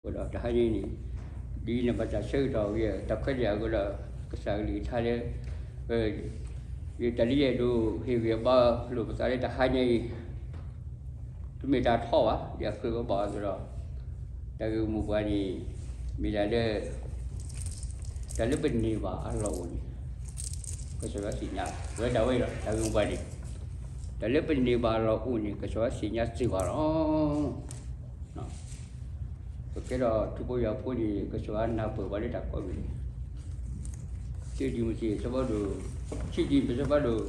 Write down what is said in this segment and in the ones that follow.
အဃိဒီးတဟါညါအံၤန့ၣ် ဒ်နဘၣ်တၢ်ဆၢကတီၢ်ဂ့ၤ တၢ်ခွဲးတၢ်ယာ်အဃိဒီး ကစၢ်ကလုၢ်ကထါလၢ တၢ်လၢယအဲၣ်ဒိးဟ့ၣ်ဂံၢ်ဟ့ၣ်ဘါလိာ်ပသးလၢ တဟါညါအံၤ တမ့ၢ်တၢ်ထီဘၣ် ဒ်အကြၢးကဘၣ်အသိးဒီး တၢ်ဂ့ၢ်မိၢ်ပှၢ်န့ၣ် မ့ၢ်ဒၣ်လၢ တၢ်လၢပန့ၢ်ဘၣ်အလီၢ်အိၣ်န့ၣ် ကစၢ်ယွၤသ့ၣ်ညါ ဝဲဒၣ်ဝဲဒီး တၢ်ဂ့ၢ်မိၢ်ပှၢ်န့ၣ် တၢ်လၢပန့ၢ်ဘၣ်အလီၢ်အိၣ်န့ၣ် ကစၢ်ယွၤသ့ၣ်ညါစ့ၢ်ကီးလီၤ. ပကဲထီၣ်ထူဖိယွၤဖိန့ၣ် ကစၢ်ယွၤနၢ်ပၢၢ်ပှၤလၢတၢ်ကိးမံၤန့ၣ် တံၤမသ့း ဆၢဖးဒိၣ် ခံတံၤမသ့း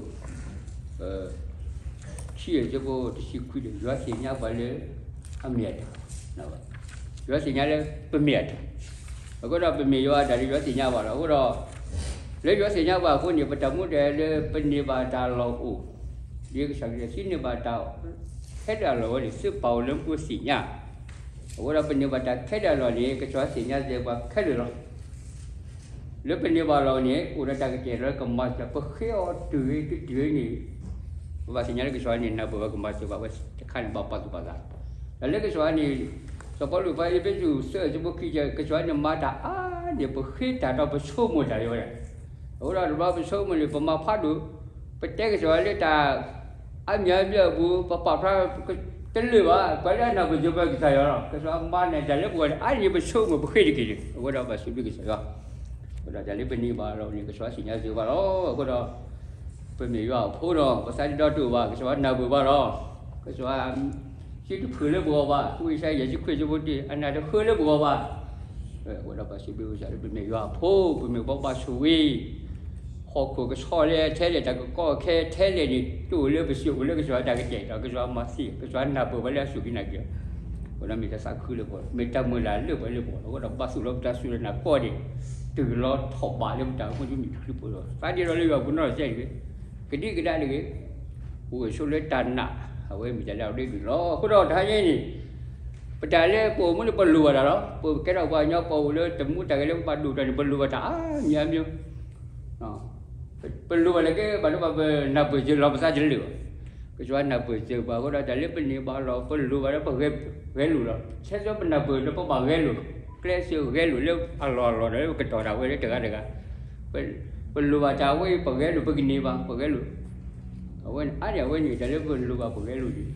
ဆၢဖးဒိၣ် ခံ အဆၢဖိတဆံခွံန့ၣ် ယွၤသ့ၣ်ညါပှၤလၢအမ့ၢ်အတၢ်, ယွၤသ့ၣ်ညါလၢပမ့ၢ်အတၢ်, အဃိဒီးပမ့ၢ်ယွၤအတၢ်ဒီး ယွၤသ့ၣ်ညါဘၣ်လီၤ. အဃိဒီး လၢယွၤသ့ၣ်ညါဘၣ်အဃိန့ၣ် ပတၢ်မူဒဲးလၢပန့ၢ်ဘၣ်တၢ်လီၢ်အိၣ်, ဒ်ကစၢ်ခရံာ်စံးန့ၢ်ဘၣ်တၢ် ခဲလၢာ်အလီၢ်ဝဲန့ၣ် သုပာ်အီၤလၢမူသ့ၣ်ညါ, အဃိဒီးပန့ၢ်ဘၣ်တၢ်ခဲလၢာ်အလီၢ်န့ၣ် ကစၢ်ယွၤသ့ၣ်ညါစ့ၢ်ကီးပှၤခဲလၢာ်လီၤ. လၢပန့ၢ်ဘၣ်အလီၢ်န့ၣ် အိၣ်ဒီးတၢ်ကတဲာ်လၢကမၤစၢၤ ပဃ့အီၤတုၤဂ့ၤတတုၤဂ့ၤန့ၣ် ပဘၣ်သ့ၣ်ညါလၢကစၢ်ယွၤန့ၣ် နၢ်ပၢၢ်ဘၣ်ကမၤစၢၤဘၣ်ဝဲတခါန့ၣ် ဘၣ်ပာ်သူၣ်ပာ်သး, ဒီးလၢကစၢ်ယွၤန့ၣ် စီၤပီလူးပှၤအ့းဖ့းစူး သၢ အဆၢဖိခံ ကစၢ်ယွၤန့ၣ်မၤတၢ်အါန့ၣ် ပဃ့တၢ်ဒီးပဆိကမိၣ်တၢ်ယဝဲဒၣ်, အဃိဒီးတဘျီပဆိကမိၣ်န့ၣ် ပမၤဖးဒိၣ် ပတဲကစၢ်ယွၤလၢတၢ် အါမံၤအါမံၤအပူၤ ပပာ်ဖျါ တလၢာ်ဘၣ်, ပှၤလၢအနၢ်ပၢၢ်စၢၤပှၤကစၢ်ယွၤလီၤ. ကစၢ်ယွၤမၤန့ၢ်တၢ်လၢပဂီၢ်န့ၣ် အါန့ၣ်ပဆိကမိၣ်ပဃ့တက့ၢ်န့ၣ် အဃိဒီးဘၣ်စံးဘျုးကစၢ်ယွၤ, အဃိဒီးတၢ်လၢပန့ၢ်ဘၣ်အလီၢ်န့ၣ် ကစၢ်ယွၤသ့ၣ်ညါစ့ၢ်ကီးလီၤ. အဃိဒီး ပမ့ၢ်ယွၤအဖိဒီး ပသးဒ့ဒီတအိၣ်ဘၣ်, ကစၢ်ယွၤနၢ်ပၢၢ်ဘၣ်လီၤ. ကစၢ်ယွၤ စံးတဖုလၢပဂီၢ်ဘၣ်, ဝံယၡါယၤ ယဲၢ်ဆံခွံ ဆၢဖိတၢ အနၢ်တဃၢလၢပဂီၢ်ဘၣ်. အဃိဒီးဘၣ်စံးဘျုးကစၢ်လၢပမ့ၢ်ယွၤအဖိ, ပမ့ၢ်ပှၤဘၣ်ဆိၣ်ဂ့ၤ ဟီၣ်ခိၣ်ကဆီလၢထဲလဲၣ် တၢ်ကီကီခဲထဲလဲၣ်န့ၣ် တအိၣ်လၢပစု အိၣ်လၢကစၢ်ယွၤတၢ်ကတဲာ်ဒီး ကစၢ်ယွၤမၤသံ, ကစၢ်ယွၤနၢ်ပၢၢ်ဝဲလၢအစူၢ်က့ၤနာ်က့ၤ, အဃိဒီးမ့ၢ်တၢ်သးခုလၢပဂီၢ်, မ့ၢ်တၢ်မုၢ်လၢ်လၢပှဲၤလၢပဂီၢ်, အဃိဒီးဘၣ်သူၣ်လီၤပတၢ်စူၢ်တၢ်နာ်ကိးဂၤဒဲး, တုၤလီၤထီၣ်ဘးလၢပတၢ်အိၣ်မူတမံၤတချုးဖိလီၤ. သးဒ့ဒီလၢယွၤအပူၤနီၢ်တစဲးတဂ့ၤ, ကဒံကဒါတဂ့ၤ, အိၣ်ဂၢၢ်ဆိးလၢတၢ်နာ်, အဝဲမ့ၢ်တၢ်လၢအရ့ဒိၣ်လီၤ. အဃိဒီးတဟါညါအံၤန့ၣ် ပတၢ်လၢပအိၣ်မူန့ၣ် ပလိၣ်ဘၣ်တၢ်လီၤ. ပကဲထီၣ်ပှၤကညီ ပအိၣ်လၢတမူတၢ်ဂဲၤလၢပဘၣ်ဒိၣ်ထီၣ်န့ၣ် ပလိၣ်ဘၣ်တၢ်အါမံၤအါမံၤ ပလိၣ်ဘၣ်လၢကဲဘၣ်လၢပနၢ်ပၢၢ်စၢၤလီၤပသးတလၢာ်ဘၣ်. ကစၢ်ယွၤနၢ်ပၢၢ်စၢၤပှၤအဃိဒီး တၢ်လၢပန့ၢ်ဘၣ်လီၤ ပလိၣ်ဘၣ်လၢပဂဲၤလိာ်လီၤ. ဆဲးစီပနၢ်ပၢၢ်လၢပဘၣ်ဂဲၤလိာ်, ကျဲးစၢးဂဲၤလိာ်လၢအလီၢ်အလီၢ်ဒီးလၢပကတီၤတၢ်ဝဲလၢတဂၤတဂၤ, ပလိၣ်ဘၣ်တၢ်ဝဲအံၤ ပဂဲၤလိာ် ပကန့ၢ်ဘၣ် ပဂဲၤလိာ် အဝဲန့ၣ် အါန့ၢ်အဝဲန့ၣ် တၢ်လၢပလိၣ်ဘၣ်ပဂဲၤလိာ်န့ၣ်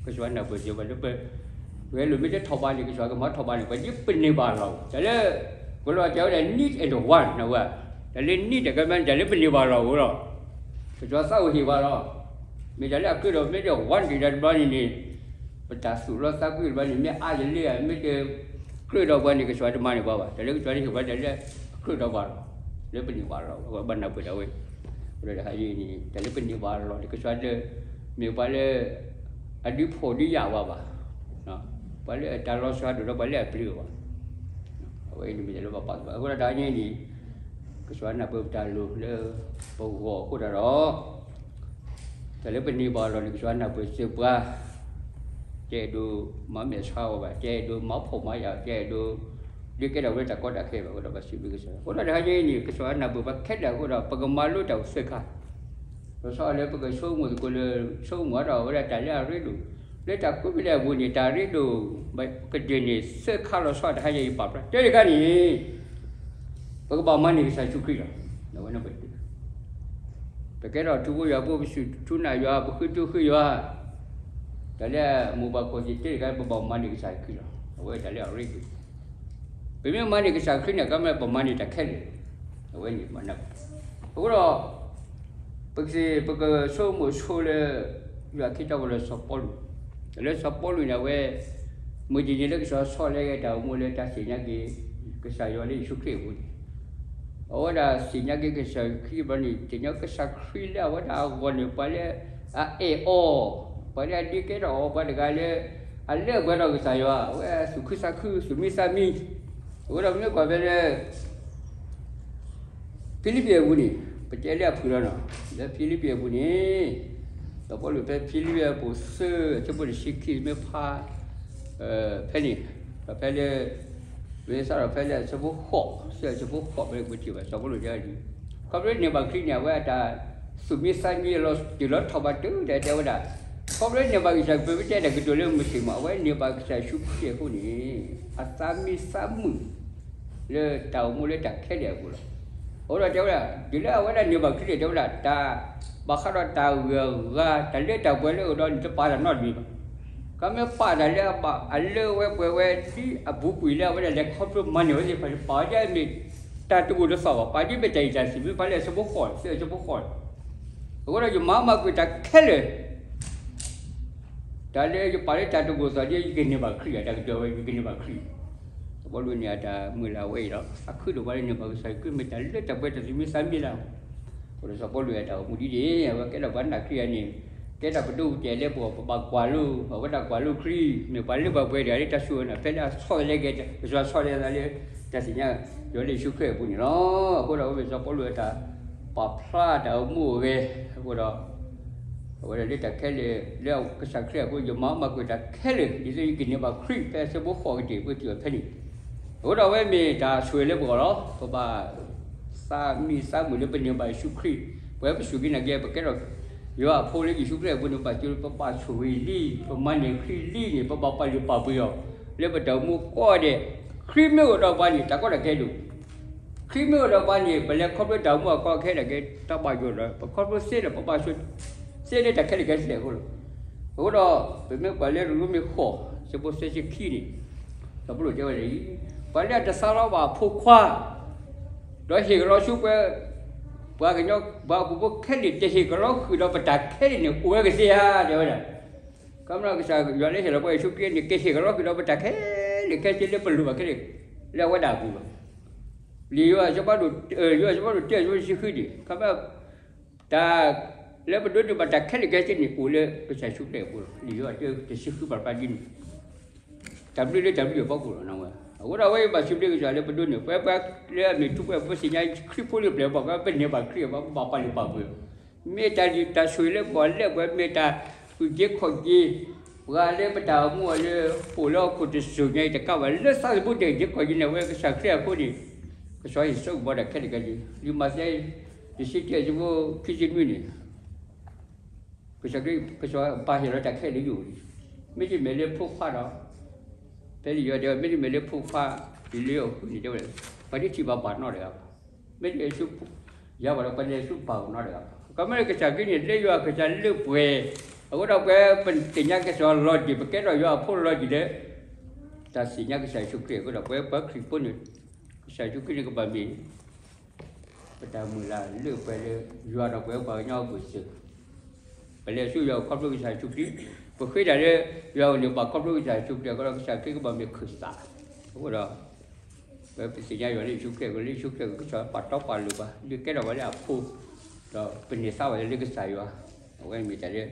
ကစၢ်ယွၤနၢ်ပၢၢ်စၢၤပှၤလၢပဂဲၤလိာ်မ့ၢ်တထီၣ်ဘးန့ၣ် ကစၢ်ယွၤကမၤထီၣ်ဘးန့ၣ် ပှၤဒ်ပန့ၢ်ဘၣ်လီၤ. တၢ်လၢ ကလီၤတဲဝဲဒၣ် need and want နဝဲ, တၢ်လၢ need တၢ်ကမၤန့ၣ် တၢ်လၢပန့ၢ်ဘၣ်လီၤအဃိလီၤ. ကစၢ်ယွၤသးအိၣ်ဟ့ၣ်ပှၤလီၤ. မ့ၢ်တၢ်လၢအကြၢးဒီး မ့ၢ်တ want တၢ်တဘျီန့ၣ်န့ၣ် ပတၢ်သူၣ်လီသးကွံတဘျီန့ၣ် မ့ၢ်အါယလၢ မ့ၢ်တကြၢးဒီးပှၤန့ၣ် ကစၢ်ယွၤတမၤန့ၢ်ပှၤဘၣ်. တၢ်လၢကစၢ်ယွၤန့ၣ်ဟ့ၣ်ပှၤတၢ်လၢအကြၢးဒီးပှၤလီၤ. လၢပန့ၢ်ဘၣ်လီၤ ဘၣ်နၢ်ပၢၢ်ဒၣ်ဝဲ အဃိဒီးတဟါအံၤန့ၣ် တၢ်လၢပန့ၢ်ဘၣ်လီၤန့ၣ် ကစၢ်ယွၤလၢ မ့ၢ်ပှၤလၢ အဒုးဖှီၣ်ဒုးယာ်ဝဲဘၣ်, ပှၤလၢအတၢ်လီၤဆီဒၣ်ဒီးပှၤလၢအပျံၤအီၤဘၣ်. အဝဲအံၤန့ၣ်မ့ၢ်တၢ်လၢပဘၣ်ပာ်သူၣ်ဘၣ်. အဃိဒီးတဟါအံၤန့ၣ် ကစၢ်ယွၤနၢ်ပၢၢ်ပတၢ်လိၣ်လၢပဂီၢ်အဃိဒီးဒီး တၢ်လၢပန့ၢ်ဘၣ်လီၤန့ၣ် ကစၢ်ယွၤနၢ်ပၢၢ်စၢၤပှၤ, တအဲၣ်ဒိးမၤမဲာ်ဆှးအီၤဘၣ်, တအဲၣ်ဒိးမၤဖှီၣ်မၤယာ်, တအဲၣ်ဒိး ဒုးကဲထီၣ်ဝဲတၢ်ကီတၢ်ခဲဘၣ်. အဃိဒီးဘၣ်စံးဘျုးကစၢ်ယွၤ. အဃိဒီးတဟါအံၤန့ၣ် ကစၢ်ယွၤနၢ်ပၢၢ်ပှၤခဲလၢာ်အဃိဒီး ပကမၤလိတၢ်အိၣ်သၢခါ လီၤဆီလၢပကဆိကမိၣ်သကိးလၢ ဆိကမိၣ်အါထီၣ်ဝဲဒၣ်တၢ်လၢအရ့ဒိၣ်, လၢတၢ်ကူးပလဲအပူၤန့ၣ် တၢ်ရ့ဒိၣ် ကဒုးန့ၢ်သၢခါလီၤဆီ တဟါအံၤယပာ်ဖျါ တၢ်တခါန့ၣ် ပကဘၣ်မၤန့ၢ်ကစၢ်ယ့ၣ်ၡူးခရံာ်လီၤ. အဝဲန့ၣ် ပကဲထီၣ်ထူဖိယွၤဖိ ပစူၢ်ထူနာ်ယွၤ ပဃုထူဃုယွၤ, တၢ်လၢမိၢ်ပၢ်ခိၣ်သ့ၣ်တခါ ပဘၣ်မၤန့ၢ်ကစၢ်ခရံာ်လီၤ. အဝဲတၢ်လၢအရ့ဒိၣ် ပမ့ၢ်မၤန့ၢ်ကစၢ်ခရံာ်န့ၣ် ကမ့ၢ်ပမၤန့ၢ်တၢ်ခဲလၢာ်, အဝဲန့ၣ်မၤနၢၤ. အဃိဒီး ပကစ့ၢ် ပကဆိကမိၣ်ဆိလၢ ယွၤခ့ထီၣ်ဝဲလၢစီၤပီလူး, လၢစီၤပီလူးန့ၣ် အဝဲ မုၢ်တနံၤလၢကစၢ်ဆီတလဲက့ၤတၢ်အိၣ်မူလၢတၢ်သ့ၣ်ညါက့ၤ ကစၢ်ယွၤလၢယ့ၣ်ၡူးခရံာ်အပူၤန့ၣ်, အဝဲဒၣ်သ့ၣ်ညါက့ၤကစၢ်ခရံာ်ဘျီန့ၣ် သ့ၣ်ညါကစၢ်ခရံာ်လၢအဝဲဒၣ်အဂီၢ်န့ၣ် ပှၤလၢအအဲၣ်အီၤ, ပှၤလၢအဒုးကဲထီၣ်အီၤ ပှၤတဂၤလၢ အလၢအပှဲၤဒီးကစၢ်ယွၤ, အဝဲသူၣ်ခုသးခု သူၣ်မံသးမံ, အဃိဒီးပမ့ၢ်ကွၢ်ဖဲလၢ ဖံလံးပံးအပူၤန့ၣ် ပတဲလၢအဖုၣ်လီၤနီၤ, လၢဖံလံးပံးအပူၤန့ၣ် စီၤပီလူးဖဲဖံလံးပံးအပူၤသၢ အဆၢဖိတဆံခံ မ့ၢ်ဖး ဖဲန့ၣ် ဒီးဖဲလၢ မ့ၢ်စးထီၣ်ဖဲလၢအဆၢဖိဃိး သၢ အဆၢဖိဃိး ဖဲန့ၣ် ပထံၣ်ဘၣ် စီၤပီလူးတဲဒ် ခီဖျိန့ၢ်ဘၣ်ခရံာ်န့ၣ် အဝဲအတၢ်သူၣ်မံသးမံလီၤ တုၤလီၤထီၣ်ဘးတုၤဒၣ်တဲဝဲဒၣ် ခီဖျိန့ၢ်ဘၣ်ကစၢ် ပမ့ၢ်တဲတၢ်ကတိၤလၢမုၢ်ဆ့ၣ်မး အဝဲန့ၢ်ဘၣ်ကစၢ်ယ့ၣ်ၡူးခရံာ်အဃိန့ၣ် အသးမံသးမုာ် လၢတၢ်အိၣ်မူလၢတၢ်ခဲလၢာ်အပူၤလီၤ. အဃိဒီးတဲဝဲဒၣ် တုၤလၢအဝဲဒၣ်န့ၢ်ဘၣ်ခရံာ်န့ၣ် တဲဝဲဒၣ် တၢ်ဘၣ်ဃးဒီးတၢ်ဂၢၢ်အဂၤ တၢ်လၢတၢ်ပှဲၤလၢအအိၣ်ဒီးန့ၣ် တပာ်တၢ်နီတမံၤဘၣ်. ခီမ့ၢ်ပာ်တၢ်လၢအဘၣ် အလၢအဝဲပှဲၤဝဲဒ်အပူၤကွံာ်လၢအဝဲဒၣ်လဲၤခီဖျိမၤန့ၢ်ဝဲသ့ၣ်တဖၣ်န့ၣ် ပာ်ဝဲဒ်အမ့ၢ်တၢ်တဂိာ်တသီၣ်ဘၣ်, ပာ်ဒ်မ့ၢ်တၢ်အံၣ်တၢ်စံၣ် မ့ၢ်ပာ်လၢအဆၢဖိဃိး လၢအဆၢဖိဃိးန့ၣ်. အဃိဒီးယမၤမၤကွံာ်တၢ်ခဲလၢာ် တၢ်လၢယပာ်လၢတၢ်တဂိာ်သီၣ်ဒ်ယကန့ၢ်ဘၣ်ခရံာ်ဧါ, တၢ်ကတိၤဝဲယကန့ၢ်ဘၣ်ခရံာ်. စီၤပီလူးန့ၣ်အတၢ်မုၢ်လၢ်ဝဲအံၤဒီး အခုၣ်ဒိၣ်ပှၤလၢန့ၢ်ဘၣ်ကစၢ်ယ့ၣ်ၡူးခရံာ် မ့ၢ်တၢ်လၢတၢ်ပှဲၤတၢ်သမံသးမံလၢ်. အဃိဒီးစီၤပီလူးအတၢ်အိၣ်မူဒ်န့ၣ် အဝဲကဲထီၣ်ပှၤနာ်ခရံာ်ဧါန့ၣ် ကဲတၢ်ပဒိၣ်ကတဲာ်လၢပဂီၢ် ပဘၣ်ကွၢ်လိ အဝဲဒၣ်ကွၢ်လိခရံာ် မ့ၢ်ပှၤလၢပှဲၤပှဲၤတဂၤလၢတၢ်ဆိၣ်ဝဲန့ၣ် ဖဲလၢအဆီၣ်လဲကဲ ကစၢ်ဆီၣ်လဲသးလၢ တၢ်သ့ၣ်ညါ ယွၤလၢယ့ၣ်ၡူးခရံာ်အပူၤန့ၣ်လီၤ. အဃိဒီးအဝဲမ့ၢ်စီၤပီလူးအတၢ်ပာ်ဖျါတၢ်အိၣ်မူအဂ့ၢ် အဃိဒီး အဝဲဒၣ်လၢတၢ်ခဲလၢာ် လၢကစၢ်ခရံာ်အဃိ ယမၤမၤကွံာ်တၢ်ခဲလၢာ် ဒ်သိးယကန့ၢ်ဘၣ်ခရံာ် ဖဲအဆၢဖိဃိးကတၢၢ် ပကထံၣ်ဘၣ်ဖဲန့ၣ်. အဃိဒီးအဝဲမ့ၢ်တၢ်ဆိၣ်ဂ့ၤလၢပဂီၢ်လီၤ. ပဘၣ်သးမံသးမုာ်လၢပန့ၢ်ဘၣ်ယ့ၣ်ၡူးခရံာ်, ပှၤပစူၢ်က့ၤနာ်က့ၤ ပကဲထီၣ်ယွၤအဖိလၢယ့ၣ်ၡူးခရံာ်အပူၤန့ၣ် ဘၣ်စၢၤပဘၣ်ဆိၣ်ဂ့ၤလံ, ပမၤန့ၢ်ခရံာ်လံန့ၣ် ပဘၣ်ပာ်လုၢ်ပာ်ပှ့ၤအီၤ လၢပတၢ်အိၣ်မူကိးဂၤဒဲး. ခရံာ်မ့ၢ်အိၣ်ဒီးပှၤန့ၣ် တၢ်ကီတၢ်ခဲတအိၣ် ခရံာ်မ့ၢ်အိၣ်ဒီးပှၤန့ၣ် ပလဲၤခီဖျိတၢ်အိၣ်မူအကီအခဲဒၣ်က့ၤ တၢ်ဘၣ်ယိၣ်ဒီး ပခီဖျိသ့ဒီး ပဘၣ်ဆိၣ်သ့လၢတၢ်ခဲလၢာ်ခဲဆ့အဃိလီၤ. အဃိဒီး ပမ့ၢ်ကွၢ်လၢရိမ့ၤဃိး ဆၢဖိသၢဆံခံန့ၣ် စီၤပီလူးတဲဝဲဒ်အံၤ, ပှၤလၢအတသါလီဘၣ်အဖိခွါ ဒီးဟ့ၣ်ကလီဆူပှၤ ပှၤကညီ ပှၤဟီၣ်ခိၣ်ဖိခဲလၢာ် တဟ့ၣ်ကလီဃုာ်ဒီးပတၢ်ခဲလၢာ်န့ၣ် အိၣ်ဝဲကသ့ဧါ တဲဝဲဒၣ်. ခီမ့ၢ်ကစၢ်ယွၤလၢဟ့ၣ်လီၤပှၤယ့ၣ်ၡူးခရံာ်န့ၣ် ကဟ့ၣ်ကလီဃုာ်ဒီးပတၢ်ခဲလၢာ်ခဲဆ့လၢပလိၣ်ဘၣ်ခဲလၢာ် လၢအဝဲဒၣ်အပူၤလီၤ. လံာ်ယိၤဟၣ် ယိၤဟၣ်ဆၢဖိတၢ ဆၢဖိတဆံဃုန့ၣ် ခီမ့ၢ် တၢ်လၢပဒိးန့ၢ်ဘၣ်တၢ်ခဲလၢာ်ခဲဆ့န့ၣ် အိၣ်လၢကစၢ်ယ့ၣ်ၡူးခရံာ်အပူၤလီၤ. လံာ်ယိၤဟၣ်တၢ တဆံဃု ပာ်ဖျါဒ်န့ၣ် တၢ်ဘျုးလၢတၢ်ဘျုးအဖီခိၣ်လီၤ. အဃိဒီးအဝဲအံၤဘၣ်စံးဘျုးကစၢ်လၢပဒိးန့ၢ် ပဝဲပှၤလၢအမ့ၢ်ထူပှဲၤ ပသ့ၣ်ညါခရံာ်ဖိလၢပျၢၤဘၣ် ပဝဲပန့ၢ်ဘၣ်ခရံာ်အပူၤ ပဘၣ်ပာ်လုၢ်ပာ်ပှ့ၤအီၤ မ့ၢ်တၢ်လံၣ်တၢ်ဆိၣ်ဂ့ၤလၢပဂီၢ်လၢပှဲၤ မ့ၢ်တၢ်အုၣ်က့ၤခီၣ်က့ၤ ပှၤလၢပတၢ်အိၣ်မူအီၤလၢ အိၣ်လၢဟီၣ်ခိၣ်တစိၤညါအံၤတကးဘၣ် လၢသးသမူတၢ်အုၣ်က့ၤခီၣ်က့ၤန့ၣ် အဝဲကစၢ်ခရံာ်အဃိန့ၣ် ကစၢ်ဟ့ၣ်ဆၢကပီၤတၢ်ခဲလၢာ်ခဲဆ့ လံာ်မးသဲ တဆံတၢ ဆၢဖိခံဆံနွံန့ၣ် ကစၢ်ခရံာ် ကစၢ်ပာ်ဟ့ၣ်လီၤတၢ်ခဲလၢာ်ယိာ်လံ. မ့တမ့ၢ်လၢဖိခွါဒီး ဖဲလံာ်ယိၤဟၣ်တဲဝဲ မ့တမ့ၢ်လၢဖိခွါ ဒ်လၢအဃုန့ၣ်တဲဝဲ ပှၤတထံၣ်ဘၣ်ဘၣ်နီတဂၤဘၣ်. မ့ၢ်တဆူ ယၤဘၣ်ဒီး ပှၤတဆူဘၣ်နီတဂၤဘၣ်. ကမ့ၢ်လၢကစၢ်ခရံာ်န့ၣ် လၢယွၤကစၢ်လၢပှဲၤ အဃိဒီးပှဲၤ ပသ့ၣ်ညါကစၢ်ယွၤလီၤတံၢ် ပကဲထီၣ်ယွၤအဖိလီၤတံၢ်လၢ တၢ်သ့ၣ်ညါကစၢ်ယ့ၣ်ၡူးခရံာ်အဃိဒီး ပဝဲပှၤခရံာ်ဖိန့ၣ် ကစၢ်ယ့ၣ်ၡူးခရံာ်န့ၣ်ကဘၣ်မ့ၢ် ပတၢ်မုၢ်လၢ်လၢပှဲၤလၢ ယွၤဒီးပဝဲပှၤကညီအပူၤစ့ၢ်ကီး ပလဲၤဆူယွၤခီဖျိကစၢ်ယ့ၣ်ၡူးခရံာ်, ပဃ့တၢ်လၢ ယွၤအအိၣ်န့ၣ် ပဘၣ်ခီဖျိကစၢ်ယ့ၣ်ၡူးခရံာ်အဃိဒီး ကစၢ်ခရံာ်ကဘၣ်မ့ၢ်ခၢၣ်စး အဃိဒီး ပသ့ၣ်ညါယွၤလၢယ့ၣ်ၡူးခရံာ်အဃိ လၢယ့ၣ်ၡူးခရံာ်အဃိ ကစၢ်ပာ်တီပာ်လိၤပှၤ ဒုးကဲထီၣ်ပှၤလၢအဖိ ဒီးပန့ၢ်သါဘၣ်လၢကစၢ်ယွၤ အဝဲမ့ၢ်တၢ်လၢ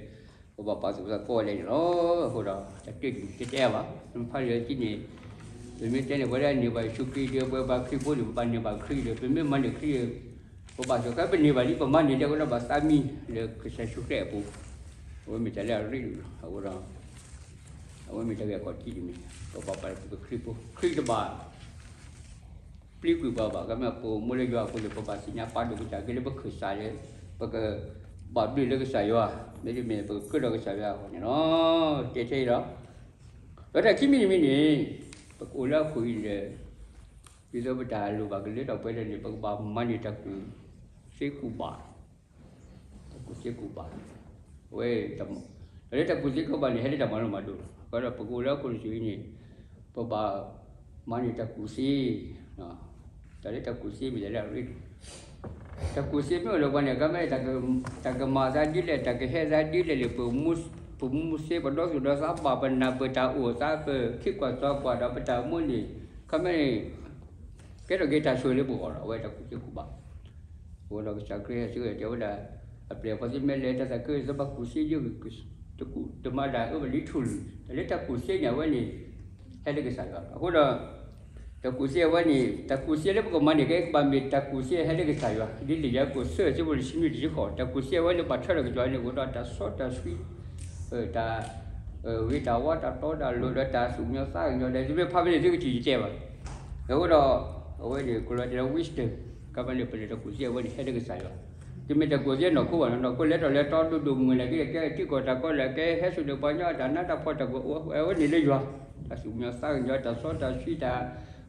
ပဘၣ်ပာ်သူၣ်ပာ်သးကိးဂၤဒဲးန့ၣ်လီၤ. အဃိဒီး တၢ်တၢ်တတဲဘၣ် နဖးလၢကန့ၣ် ပမ့ၢ်တဲန့ၣ် ပှၤလၢအန့ၢ်ဘၣ်ယ့ၣ်ၡူးခရံာ်ဒီး ပဝဲပှၤခရံာ်ဖိန့ၣ် ပဘၣ်န့ၢ်ဘၣ်ခရံာ်ဒီး ပမ့ၢ်မၤန့ၢ်ခရံာ် ပဘၣ်စၢၤကဲ ပန့ၢ်ဘၣ်လံ ပမၤန့ၢ်လံအဃိဒီး ဘၣ်သးမံလၢကစၢ်ယ့ၣ်ၡူးခရံာ်အပူၤ အဝဲမ့ၢ်တၢ်လၢအရ့ဒိၣ်လီၤ. အဃိဒီး အဝဲမ့ၢ်တၢ်ဂ့ၢ်အခီၣ်ထံးတမံၤ ပဘၣ်ပာ်လၢပကခရံာ်ဖိ ခရံာ်တဘၣ် ပျံၤကွံာ်ပှၤဘၣ် ကမ့ၢ်ပအိၣ်မူလၢယွၤအပူၤန့ၣ် ပဘၣ်သ့ၣ်ညါပာ်ဒိၣ်ကစၢ်ခရံာ်လၢပခၢၣ်စးလၢ ပကဘၣ်ဘျုးလၢကစၢ်ယွၤ မ့တမ့ၢ် ပကကြၢးဒီးကစၢ်ယွၤအဂီၢ်န့ၣ်လီၤ. တဲထဲအံၤလီၤ. ဒီးတၢ်ခံမံၤတမံၤန့ၣ် ပကအိၣ်လၢအဃိအံၤဒီး ဒ်သိးပတၢ်လိၣ်ဘၣ်ကလၢထီၣ်ပှဲၤထီၣ်န့ၣ် ပကဘၣ်မၤန့ၢ်တၢ်ကူၣ်သ့ကူၣ်ဘၣ် တၢ်ကူၣ်သ့ကူၣ်ဘၣ် အဝဲ တၢ်လၢတၢ်ကူၣ်သ့ကူၣ်ဘၣ်န့ၣ် ဟဲလၢတၢ်မၤလိမၤဒိးလီၤ. အဃိဒီးပကအိၣ်လၢဟီၣ်ခိၣ်တဆံအံၤန့ၣ် ပဘၣ်မၤန့ၢ်တၢ်ကူၣ်သ့ တၢ်လၢတၢ်ကူၣ်သ့မ့ၢ်တၢ်လၢအရ့ဒိၣ် တၢ်ကူၣ်သ့မ့ၢ်အိၣ်လၢပှၤန့ၣ် ကမ့ၢ်တၢ်ကမၤသးဒ်လဲၣ် တၢ်ကဟဲသးဒ်လဲၣ်န့ၣ် ပမူစ့ပဒီသူၣ်ဒီသးဘၣ် ပနၢ်ပၢၢ်တၢ်အိၣ်သး ပခံကွၢ်သီကွၢ်ဒီးပတၢ်အိၣ်မူန့ၣ် ကမ့ၢ် ကဲထီၣ်က့ၤတၢ်ဆိၣ်ဂ့ၤလၢပဂီၢ်လီၤ. အဝဲတၢ်ကူၣ်သ့ကူၣ်ဘၣ် အဃိဒီးကစၢ်ခရံာ်ဟဲဆၢထၢၣ်တဲဝဲဒၣ် အပျဲၢ်အဘီၣ်သ့ၣ်မ့ၢ်လဲၤတၢ်သးခု သဘၣ်ကူၣ်သ့ယုၢ် တမၤတၢ်အၢဘၣ်လံထူၣ်လံၤ တၢ်လၢတၢ်ကူၣ်သ့န့ၣ် အဝဲန့ၣ် ဟဲလၢကစၢ်ယွၤ အဃိဒီး တၢ်ကူၣ်သ့အဝဲန့ၣ် တၢ်ကူၣ်သ့လၢပကမၤန့ၢ်က့ၤ ကဘၣ်မ့ၢ်တၢ်ကူၣ်သ့ဟဲလၢကစၢ်ယွၤ ဒ်လံာ်ယၤကိာ်သၢ ဆၢဖိတဆံနွံ တဆံဃိး တၢ်ကူၣ်သ့အဝဲန့ၣ် ဘၣ်ထွဲဒီးကစၢ်ယွၤန့ၣ် အိၣ်ဒီးတၢ်စီတၢ်ဆှံ တၢ် ဂ့ၤတၢ်ဝါတၢ်တီတၢ်လိၤဒီးတၢ်သူၣ်ကညီၤသးကညီၤဒီး သုမ့ၢ်ဖးဖဲန့ၣ် သုကထံၣ်ယတဲဘၣ်. အဃိဒီး အဝဲန့ၣ် ကလီၤတဲာ်လၢ wisdom ကဘၣ်လၢပလဲၤတၢ်ကူၣ်သ့အဝဲန့ၣ် ဟဲလၢကစၢ်ယွၤ တမ့ၢ်တၢ်ကူၣ်သ့နီၢ်ခိဘၣ်နီၤ, နီၢ်ခိလဲၤထီၣ်လဲၤထီဒိၣ်ဒိၣ်မုၢ်မုၢ်န့ၣ် ကဲထံကီၢ်တၢ်ကီလၢကဲဟဲစိာ်ဒီးပှၤကညီအတၢ်နးတၢ်ဖှီၣ်တၢ်ကူၣ် အဝဲန့ၣ်လၢယွၤ, တၢ်သူၣ်ကညီၤသးကညီၤ တၢ်စီတၢ်ဆှံ တၢ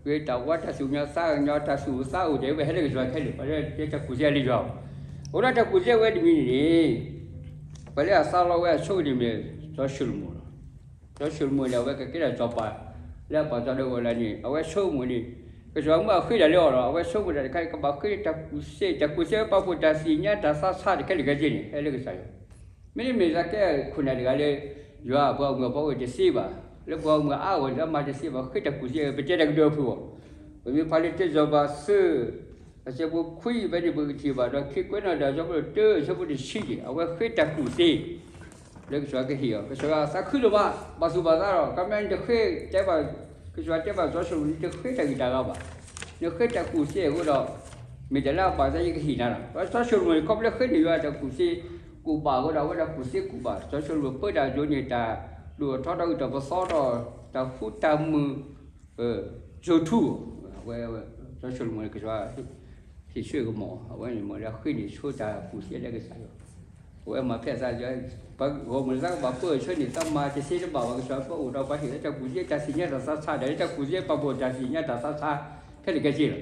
်ဂ့ၤတၢ်ဝါ တၢ်သူၣ်ကညီၤသးကညီၤ တၢ်သူၣ်အိၣ်သးအိၣ် တဲဝဲဟဲလၢကစၢ်ယွၤခဲလၢာ်, ပှၤလၢတၢ်ကူၣ်သ့လၢယွၤ, အဃိဒီးတၢ်ကူၣ်သ့ဝဲတမံၤန့ၣ်န့ၣ် ပှၤလၢအသးလီဝဲအဆိကတၢၢ်န့ၣ်မ့ၢ် စီၤၡလိၤမိၣ်လီၤ. စီၤၡလိၤမိၣ်န့ၣ် အဝဲကကဲထီၣ်စီၤပၤလၢအပာ်စီၤဒၣ်ဝဲလၢန့ၣ် အဝဲဆိကမိၣ်န့ၣ် ကစၢ်ယွၤမၢအဃ့တၢ်လၢအီၤလီၤ. အဝဲဆိကမိၣ်တၢ်တခါန့ၣ် ကဘၣ်ဃ့တၢ်ကူၣ်သ့, တၢ်ကူၣ်သ့ပာ်ဖှိၣ်တၢ်သ့ၣ်ညါတၢ်သးဆါတခဲလၢာ်ခဲဆ့န့ၣ် ဟဲလၢကစၢ်ယွၤ, မ့တမ့ၢ်သးကဲခိၣ်နၢ်တဂၤလၢ ယွၤအပှၤဂီၢ်မုၢ်အဖီခိၣ်တသ့ဘၣ်, လၢပှၤဂီၢ်မုၢ်အါဂီၢ်န့ၣ် မၤတသ့ဘၣ်, ဃ့တၢ်ကူၣ်သ့ ပတဲတၢ်ကဒၢဖုးအီၤ, ပမ့ၢ်ဖးလၢတၢစီၤပၤသၢ အဆၢဖိခွံဖဲန့ၣ် ပကထံၣ်ဘၣ်ဒီး ခံကွဲးနီၣ်တၢ် အဆၢဖိတၢ အဆၢဖိတဆံန့ၣ် အဝဲဃ့တၢ်ကူၣ်သ့ လၢကစၢ်ယွၤကဟ့ၣ်အီၤ, ကစၢ်ယွၤသးခုဒိၣ်မး ဘၣ်သူၣ်ဘၣ်သးဒီး ကမ့ၢ်နတဃ့တဲဘၣ်, ကစၢ်ယွၤတဲဘၣ်စီၤၡလိၤမိၣ် နတဃ့တၢ်ဂံၢ်တၢ်ဘါဘၣ်, နဃ့တၢ်ကူၣ်သ့အဃိဒီး မ့ၢ်တၢ်လၢအဘၣ်သး ယကဟ့ၣ်နၤလီၤ. စီၤၡလိၤမိၣ်န့ၣ် ခီဖျိဃ့န့ၢ်ယွၤတၢ်ကူၣ်သ့ ကူၣ်ဘၣ်အဃိဒီး အဝဲဒၣ်ကူၣ်သ့ကူၣ်ဘၣ်, စီၤၡလိၤမိၣ်ပၢတၢ်အဒိၣ်န့ၣ် တၢ်ဒိၣ်ထီၣ်ထီထီၣ် ဂံၢ်ထီၣ်ပသီထီၣ် တၢ်ဃူတၢ်မုာ် ကၠိထူ, အဝဲ စီၤၡလိၤမိၣ်န့ၣ် ကစၢ်ယွၤဟ့ၣ်ဆၢကမီၤ, အဝဲန့ၣ်မ့ၢ်လၢဃ့န့ၢ်ဆိတၢ်ကူၣ်သ့လၢကစၢ်ယွၤ, အဝဲမၤဖဲအသး, ပှၤဂီၢ်မုၢ်သးကဘၣ်ပၢဆၢန့ၣ် သးမၤတသ့တဘၣ်ဘၣ်, ကစၢ်ယွၤပၢအိၣ်ဒီးပှၤဟ့ၣ်လၢတၢ်ကူၣ်သ့ တၢ်သ့ၣ်ညါတၢ်သးဆါဒီး လၢတၢ်ကူၣ်သ့ပာ်ဖှိၣ်တၢ်သ့ၣ်ညါတၢ်သးဆါ ခဲလၢာ်ခဲဆ့လီၤ.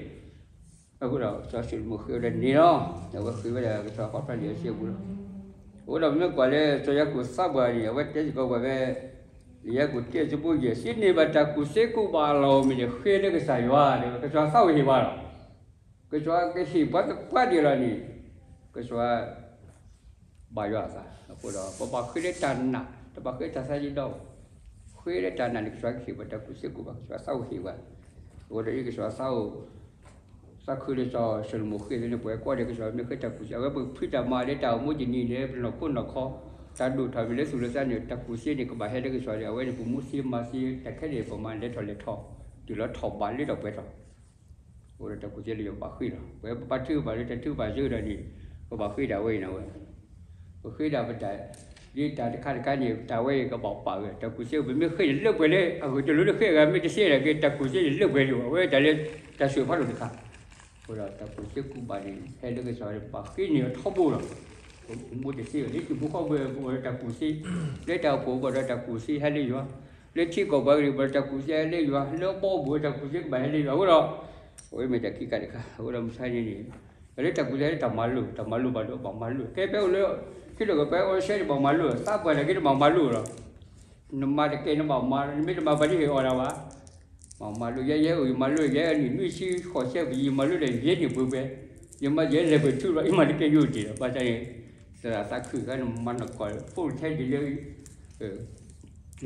အဃိဒီး စီၤၡလိၤမိၣ်ဃ့ဝဲဒၣ်န့ၣ်လီၤ. အဝဲဃ့ဝဲဒၣ်ကစၢ်ယွၤခီဖျိလံာ်အဆၢပူၤလီၤ. အဃိဒီးပမ့ၢ်ကွၢ်လၢစီၤယၤကိာ်သးပှၢ်န့ၣ် အဝဲတဲစ့ၢ်ကီးပှၤဖဲ ယၤကိာ်တၢအဆၢဖိယဲၢ်, သုန့ၢ်ဘၣ်တၢ်ကူၣ်သ့ကူၣ်ဘၣ်အလီၢ်အိၣ်မ့ၢ်န့ၣ် ဃ့လၢကစၢ်ယွၤ, ကစၢ်ယွၤသးအိၣ်ဟ့ၣ်ပှၤလီၤ. ကစၢ်ယွၤကဟ့ၣ်ပှၤသပှၢ်ဒံးလီၤန့ၣ် ကစၢ်ယွၤ ဘၣ်ယွၤအသး, အဃိဒီး ပဘၣ်ဃ့လၢတၢ်နာ်, တဘၣ်ဃ့တၢ်သးယံၤဒီး, ဃ့လၢတၢ်နာ်န့ၣ် ကစၢ်ယွၤကဟ့ၣ်ပှၤတၢ်ကူၣ်သ့ကူၣ်ဘၣ်, ကစၢ်ယွၤသးအိၣ်ဟ့ၣ်ပှၤ, အဃိဒီးအံၤကစၢ်ယွၤသးအိၣ် သးခုလၢစီၤၡလိၤမိၣ်ဃ့လၢန့ၣ် ပှၤကိးဂၤဒဲး ကစၢ်ယွၤမ့ၢ်ဃ့တၢ်ကူၣ်သ့ အဝဲပဖှံတၢ်မၤလၢတၢ်အိၣ်မူတနံၤန့ၣ် ပနီၢ်ခိနီၢ်ခီ, တၢ်ဒိၣ်ထီၣ်မ့ၢ်လၢသူၣ်လၢသးန့ၣ် တၢ်ကူၣ်သ့န့ၣ် ကဘၣ်ဟဲလၢကစၢ်ယွၤဒီး အဝဲန့ၣ် ပမူသ့မၤသ့ တၢ်ခဲလၢာ်ပမၤလဲၤထီၣ်လဲၤထီ, တုၤလီၤထီၣ်ဘးလၢထီၣ်ပှဲၤထီၣ် အိၣ်ဒီးတၢ်ကူၣ်သ့လၢယဘၣ်ဃ့လီၤ. ပဝဲပဘၣ်ထုကဖၣ်လၢတၢ်ထုကဖၣ်စၢၤဒီးန့ၣ် ပဘၣ်ဃ့ဒၣ်ဝဲအံၤန့ၣ်ဝဲ, ပဃ့ဒၣ်ပတၢ်, ဒ်တၢ်တခါတခါန့ၣ် တၢ်ဝဲအံၤကဘၣ်ပာ်ဝဲ တၢ်ကူၣ်သ့ ပမ့ၢ်ဃ့န့ၣ်လၢပှဲၤလၢ အဂ့ၢ်တလိၤလၢဃ့အဂၤမ့ၢ်တသ့ဒၣ်က့ၤ တၢ်ကူၣ်သ့န့ၣ်လၢပှဲၤလံ, အဝဲတၢ်လၢတၢ်ဆှၢဖးဒိၣ်တခါ, အဃိဒီးတၢ်ကူၣ်သ့ကူၣ်ဘၣ်န့ၣ် ဟဲလၢကစၢ်ယွၤ ပဘၣ်ဃ့န့ၢ်အထီဘိလီၤ. ပမူတသ့ဘၣ် လၢဟံၣ်ဖိဃီဖိပအိၣ်ဒီးတၢ်ကူၣ်သ့, လၢတၢ်အိၣ်ဖှိၣ်ပအိၣ်ဒီးတၢ်ကူၣ်သ့ဟဲလၢယွၤ, လၢထံကီၢ်ပှၤကလုာ်ပအိၣ်ဒီးတၢ်ကူၣ်သ့ဟဲလၢယွၤ, လၢအဘီအမုၢ်ပအိၣ်ဒီးတၢ်ကူၣ်သ့ကဘၣ်ဟဲလၢယွၤ, အဃိဒီး အဝဲမ့ၢ်တၢ်ခံခါတခါ, အဃိဒီးမုၢ်ဆါန့ၣ်န့ၣ်, လၢတၢ်ကူၣ်သ့လၢတၢ်မၤလိာ်, တၢ်မၤလိာ်ဘၣ်ဒီးဘၣ်မၤလိာ်, ကဲဖဲအိၣ်လၢ ခံလီၢ်ကပၤအိၣ်လၢဆဲန့ၣ်ဘၣ်မၤလိာ်, သးပှၢ်တၢ်က့ၤတဘၣ်မၤလိာ်လီၤ. နမၤတကဲနဘၣ်မၤ, နမ့ၢ်တမၤပှၤတဟ့ၣ်အီၣ်နၤဘၣ်. မၤမၤလိာ်ယဲ ယဲအိၣ်ယမၤလိာ် ယဲနံၣ်နွံဆံဃိးဆံ ယမၤလိာ်ဒီးယဲန့ၣ်ပှဲၤပှဲၤ, ယမၤယဲလဲၤပှဲၤထူလီၤ ယမၤတကဲယိၣ်တ့ၢ်လီၤ. ဘၣ်ဆၣ်န့ၣ် သရၣ်သးခုခါန့ၣ် မၤနီၢ်ကီၢ်ဖိထဲဒ်လၢ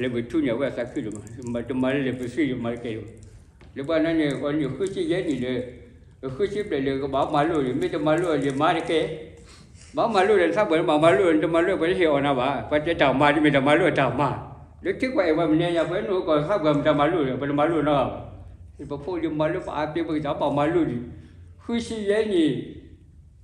လဲၤပှဲၤထူန့ၣ် အဝဲသးခုဒိၣ်မး, တမၤလၢလဲၤပှဲၤဆံ ယမၤတကဲယိၣ်, လၢပှၤန့ၣ် အနံၣ်ဃုဆံယဲနံၣ်လၢ ဃုဆံဘျဲၣ်လၢကဘၣ်မၤလိာ်န့ၣ် မ့ၢ်တမၤလိာ်န့ၣ် မၤတကဲ ဘၣ်မၤလိာ်ဒီး သးပှၢ်နဘၣ်မၤလိာ် နတမၤလိာ်ပှၤတဟ့ၣ်အီၣ်နၤဘၣ်. ပှၤတဲတၢ်မၤဒ်မ့ၢ်တၢ်မၤလိာ်တၢ်မၤ, လၢထံကွၢ်အဲၣ်ပှၤမနုၤညါ ပှၤနအိၣ်ကီၢ်သးပှၢ်မ့ၢ်တၢ်မၤလိာ်ဒီး ပတမၤလိာ်နီၤဘၣ်. ပဖိလံၤမၤလိာ် ပအါပ့ၤ ပကစၢ်ဘၣ်မၤလိာ်ဒံး, ဃုဆံယဲနံၣ်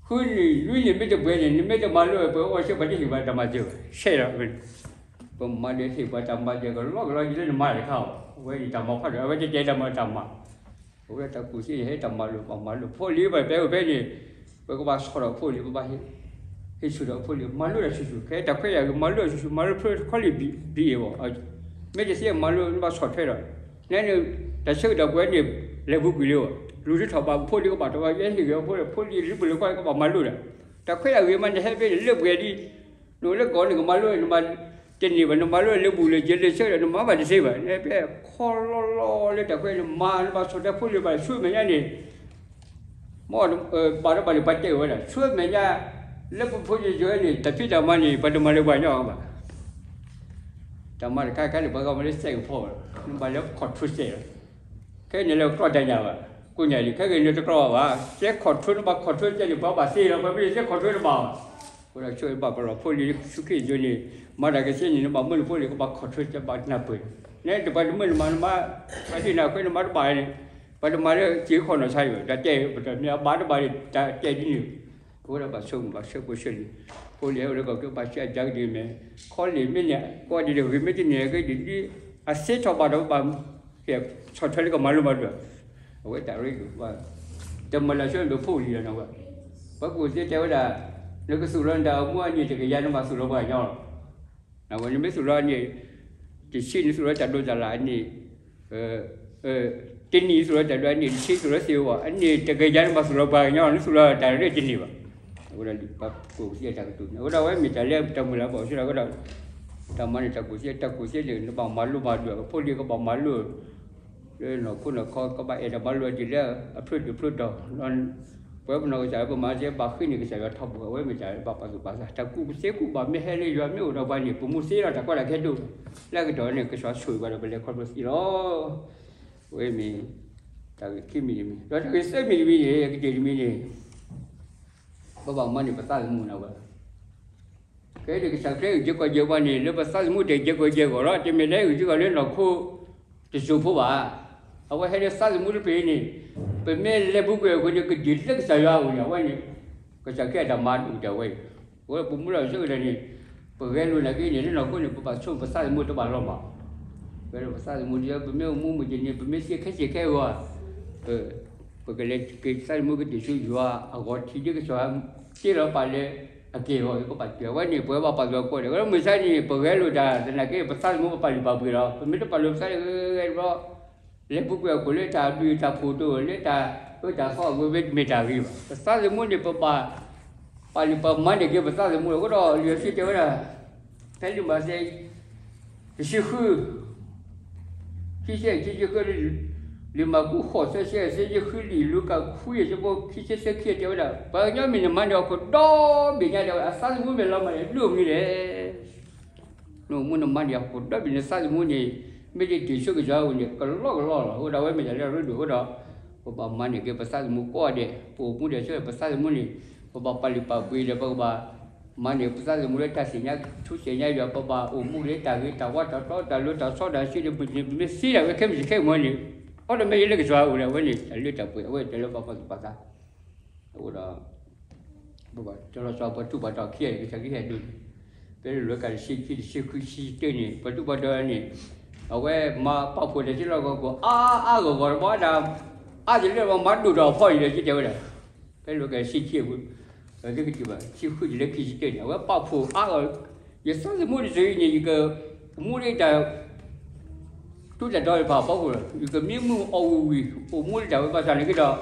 ဃုနံၣ်လွံၢ်နံၣ်မ့ၢ်တပှဲၤန့ၣ် နမ့ၢ်တမၤလိာ် ပှၤအီၣ်ဆၢပှၤတဟ့ၣ်ပှၤတၢ်မၤစၢၤဘၣ် ဆဲးဒီး ပမၤဒီးဟ့ၣ်ပှၤတၢ်မၤစၢၤကလီကလီဒ်လၢနမၤတခါအီၤ, အဝဲန့ၣ်တၢ်မၤဖးဒိၣ် အဝဲတတဲတၢ်မၤတၢ်မၤ အဝဲတၢ်ကူၣ်သ့န့ၣ် ဟဲတၢ်မၤလိာ် ပှၤမၤလိာ် ဖိလံၤဘၣ် ပှၤအိၣ်ဖဲန့ၣ် ပကဘၣ်ဆီၣ်ဒီးဖိလံၤ ပဘၣ်ဟ့ၣ်ဆူၣ်ဒီးဖိလံၤ မၤလိာ်တၢ်ဆူၣ်ဆူၣ် ခဲတၢ်ခွဲးယာ်ဂ့ၤ မၤလိာ်တၢ်ဆူၣ်ဆူၣ် မၤလိာ်ဖျိခီလံာ်ဘံၣ်အံၤအီၤ, မ့ၢ်တသ့မၤလိာ် နဘၣ်ဆီၣ်ထွဲဒီး နဲန့ၣ် တၢ်ဆၢကတီၢ်ပှဲၤန့ၣ် လဲၤပူၤကွံာ်လံအီၤ, လူၤတထီၣ်ဘၣ် ဖိလံၤကဘၣ်တဘၣ် ယဲဟ့ၣ်ဂ့ၤအဖိလံၤ ဖိလံၤလၢပလၢၤကွၢ်ကဘၣ်မၤလိာ်ဒီး တၢ်ခွဲးယာ်ဂ့ၤမး နဟဲဖဲန့ၣ်လၢပှဲၤဒ် နအိၣ်လၢကီၢ်န့ၣ် ကမၤလိာ် နမၤတန့ၢ်ဘၣ် နမၤလိာ်လၢဘူၣ်လၢယဲလၢဆၢဒီး နမၤဘၣ်တသ့ဘၣ် နဟဲဖဲခီလီလီလၢတၢ်ခွဲးန့ၣ် မၤ နဘၣ်ဆီၣ်ထွဲဖိလံၤဘၣ် ဆူမဲာ်ညါန့ၣ် မ်ဘၣ်တဘၣ်န့ၣ် ပှၤတဲဝဲဒၣ် ဆူမဲာ်ညါ လၢပဖိယဲၢ်န့ၣ် တၢ်ဖံးတၢ်မၤန့ၣ် ပှၤတမၤလၢပှၤညီဘၣ် တၢ်မၤတခါခါန့ၣ် ပှၤဂၤမၤလၢစဲးကဖီဘၣ် နဘၣ်လၢ control စဲးလီၤ ခဲအံၤန့ၣ်လၢကျီၢ်တၢ်ညၣ်ဘၣ် ကိးညၣ်လံ ခဲဂ့ၤန့ၣ်တကျီၢ်ဘၣ် စဲး control နဘၣ် control စဲးန့ၣ် ပှၤဘၣ်သ့လီၤ ပှၤမ့ၢ်စဲး control တဘၣ်ဘၣ် အဃိဒီးဆိၣ်ဂ့ၤဘၣ်ပလီၢ်ဖိလံၤ ဆူခရံာ်အစိၤန့ၣ် မၤတၢ်ကသ့န့ၣ် နဘၣ်မၢနဖိလံၤ ကဘၣ် control စဲး ဘၣ်နၢ်ပၢၢ် နဲတပှၤတမၢနမၤ နမၤ ပှၤဒ်နၤခွဲးနမၤတဘၣ်န့ၣ် ပှၤတမၤလၢစ့ၤခီၣ်နီၣ်ဆါအံၤဘၣ် တၢ်တဲပတမ့ၢ်အဘၣ်တဘၣ်န့ၣ် တၢ်တဲဒ်န့ၣ် အဃိဒီးဘၣ်ဆိကမိၣ်ဘၣ်ဆၢကိၣ်ဆၢလံၤ ဖိလံၤဟဲအိၣ်လၢကီၢ်ချၢဘၣ်ဆၢအကါကဒုမ့ၢ် ခီလ့ၣ်မ့ၢ်န့ၣ် ကိးဒံးဒီးဂ့ၤမ့ၢ်တန့ၢ်က့ၤဒ် အသ့ထီၣ်ဘၣ်ဒီးဘၣ် ကဲဆီၣ်ထွဲလၢကမၤလိမၤဒိး အဝဲတၢ်ရ့ဒိၣ်ဘၣ် တမၤလၢဆၢန့ၣ် ပဖိလံၤလီၤနဝဲ ပှၤကူၣ်သ့တဲဝဲဒၣ် နကသူၣ်လီၤနတၢ်အိၣ်မူအနံၣ်တကယၤ နဘၣ်သူၣ်လီၤပှၤကညီလီၤ. နမ့ၢ်သူၣ်လီၤအနံၣ်တဆံ နသူၣ်လီၤတၢ်ဒိးတၢ်လၣ်အနံၣ်, တနံၣ်သူၣ်လီၤတၢ်ဒိးအနံၣ်တဆံ သူၣ်လီၤသ့ဝဲ အနံၣ်တကယၤ နဘၣ်သူၣ်လီၤပှၤကညီလီၤ, နသူၣ်လီၤတၢ်ရဲၣ်တန့ၢ်ဘၣ်. အဝဲဒၣ်ပှၤကူၣ်သ့တၢ်ကတိၤန့ၣ် အဝဲဒၣ်ဝဲမ့ၢ်တၢ်လၢတၢ်မုၢ်လၢ်ဘၣ်အီၤဆၢဒီး အဝဲဒၣ် တၢ်မၤန့ၢ်တၢ်ကူၣ်သ့ တၢ်ကူၣ်သ့န့ၣ် နဘၣ်မၤလိမၤဒိး အဖိလံၤကဘၣ်မၤလိ လၢနီၢ်ခိနီၢ်ခီ ကဘၣ်အဲၣ်တၢ်မၤလိဒ်လၢအဖျိဒံးဖျိတီၤ, ပဝဲပနီၢ်ကစၢ်ပမၤစ့ ဘၣ်ဃ့န့ၢ်ကစၢ်ယွၤထီဘိ အဝဲမ့ၢ်တၢ်ဘၣ်ပာ်သူၣ်ပာ်သး တၢ်ကူၣ်သ့ကူၣ်ဘၣ်မ့ၢ်ဟဲလၢယွၤမ့ၢ်အိၣ်ဒီးပှၤန့ၣ် ပမူသ့ဒီးတၢ်ကီတၢ်ခဲဒိၣ်, လၢအကတီၢ်န့ၣ် ကစၢ်ဆိၣ်ဂ့ၤပှၤဒီးပလဲၤခီဖျိသ့လီၤ. အဝဲမ့ၢ် တၢ်ဂ့ၢ်ခံမံၤတမံၤ ဒီးတၢ်ဂ့ၢ်သၢမံၤတမံၤန့ၣ် ကတၢၢ်တမံၤန့ၣ် ပဘၣ်မၤန့ၢ်ပသးသမူနဝဲ ကဲဒ်ကစၢ်ခရံာ်အုၣ်က့ၤခီၣ်က့ၤပှၤန့ၣ် လၢပသးသမူတကဲကီကဲကီးလီၤ. တမ့ၢ်လၢအုၣ်က့ၤခီၣ်လၢနီၢ်ခိတစိၤဖိဘၣ်. အဝဲဟဲလၢသးသမူတဖၣ်အံၤန့ၣ် ပမ့ၢ်လဲၤပူၤကွံာ်အဃိန့ၣ် ကဒုးလၢကစၢ်ယွၤအအိၣ်န့ၣ် အဝဲန့ၣ် ကစၢ်ခရံာ်အတၢ်မၤဒိၣ်တၢ်ဝဲအံၤ အဝဲပမူလၢအဆၢကတီၢ်န့ၣ် ပဂဲၤလိာ်နာ်က့န့ၣ် လၢနီၢ်ခိန့ၣ် ပဘၣ်ဆိပသးသမူတဘၣ်လီၤမး. ပဂဲၤလိာ်ပသးသမူဒ် ပမ့ၢ်အိၣ်မူမုၢ်က့ၤန့ၣ် ပမ့ၢ်သ့ခဲဆ့ခဲအဂီၢ် ပကလဲၤက့ၤသးသမူကတၢၢ်ဆူယွၤအဂီၢ်ထံးဒ်ကစၢ်ယွၤ တ့လီၤပာ်လၢအက့ၢ်အဂီၢ် ပဘၣ်တုၤအဝဲန့ၣ် ပဝဲဘၣ်ပာ်သူၣ်ပာ်သးဒီး မုၢ်ဆါန့ၣ် ပဂဲၤလိာ်တၢ်သနာ်က့ ပသးသမူပပာ်လုၢ်ပာ်ပှ့ၤလီၤ. ပမ့ၢ်တပာ်လုၢ်ပသးသမူတဘျီ လဲၤပူၤကွံာ်အခိၣ်လၢတၢ်ဘျုးတၢ်ဖှိၣ်တအိၣ် လၢတၢ်အၢတၢ်သီအဂီၢ် မ့တမ့ၢ်တၢ်ဂ့ၤဘၣ်. ပသးသမူန့ၣ် ပဘၣ် ပာ်လုၢ်ပာ်မၤန့ၢ်က့ၤပသးသမူလီၤ. အဃိဒီးလံာ်စီဆှံတဲဝဲဒၣ် ဖဲလံာ်မးသဲ တဆံဃု ခံဆံ ခံဆံဃု လံာ်မၢ်ကူး ဃိးဆံ သၢဆံ သၢဆံဃု လံာ်လူၤကၣ် ခွံ အဆၢဖိ ခံဆံသၢ ခံ တဲဝဲဒၣ် ပှၤကညီမ့ၢ်နမၤန့ၢ်ဟီၣ်ခိၣ်ဒီဘ့ၣ်ညါ တဲဝဲဒၣ် အသးသမူမ့ၢ်လီၤမၢ်န့ၣ် ဒိၣ်မနုၤလဲၣ်. နအိၣ်မူနမၤန့ၢ်ဟီၣ်ခိၣ်ဒီဘ့ၣ် နသးသမူန့ၣ် မ့ၢ်တတုၤဆူကစၢ်အအိၣ်န့ၣ် ကလီကလီလီၤ. အဃိဒီးအဝဲမ့ၢ်တၢ်လၢအရ့ဒိၣ်အဃိဒီး ပဘၣ်မၤန့ၢ်က့ၤပသးသမူကိးဂၤဒဲး ပအိၣ်မူဒံးဆူပသးသမူန့ၣ် ပဘၣ်ပာ်လုၢ်ပာ်ပှ့ၤဒီး ပကဘၣ်မၤန့ၢ်ပသးသမူလၢတၢ်သ့ၣ်ညါထူသ့ၣ်ညါယွၤ ပဘၣ်အိၣ်မူလၢတၢ်ဂ့ၤတၢ်ဝါတၢ်တီတၢ်လိၤတၢ်ဆီတၢ်ဆှံဒီး ပမ့ၢ်သ့ဒၣ်ဝဲခဲမုၢ်ဆ့ၣ်ခဲမုၢ်န့ၣ် အီၤဒီးမ့ၢ်ယလၢကစၢ်အအိၣ်ဒီး အဝဲန့ၣ် တၢ်လၢတၢ်ပှဲၤ အဝဲတၢ်လၢပှၤပာ်သူၣ်ပာ်သး အဃိဒီး ပဘၣ်တၢ်လီၤဆီပှၤတူၢ်ပှၤတီၤခံဂၤန့ၣ် ကစၢ်ခရံာ်ဟဲဒိးန့ၣ် ဖဲလံာ်လူၤကၣ်တဆံခံ တဆံဃု တဆံတၢန့ၣ် ပှၤတူၢ်ပှၤတီၤန့ၣ် အဝဲမၤပာ်ဖှိၣ်တၢ်စုလီၢ်ခီၣ်ခိၣ် အါအါဂီၢ်ဂီၢ်တဘျီဒၣ် အါတလၢမၤဒိၣ်ထီၣ်အဖီအံၤဒီး ကတဲဝဲဒၣ် ဖဲလံာ်လူၤကၣ်တဆံခံအပူၤ ပကထံၣ်ဘၣ် တဆံဃုတုၤလၢခံဆံတၢန့ၣ် အဝဲပာ်ဖှိၣ်အါဂီၢ် ယသးသမူတစုအံၤန့ၣ် ယကမူဒံးတၢ် တူၢ်တၢ်တီတဖၣ်အဖီခိၣ်လီၤ. ယကမံမုၢ်အီၣ်ဝံၣ်ဝံၣ် အိၣ်မူလၢတၢ်ဝဲဘၣ်ဆၣ်န့ၣ်က့ဒီး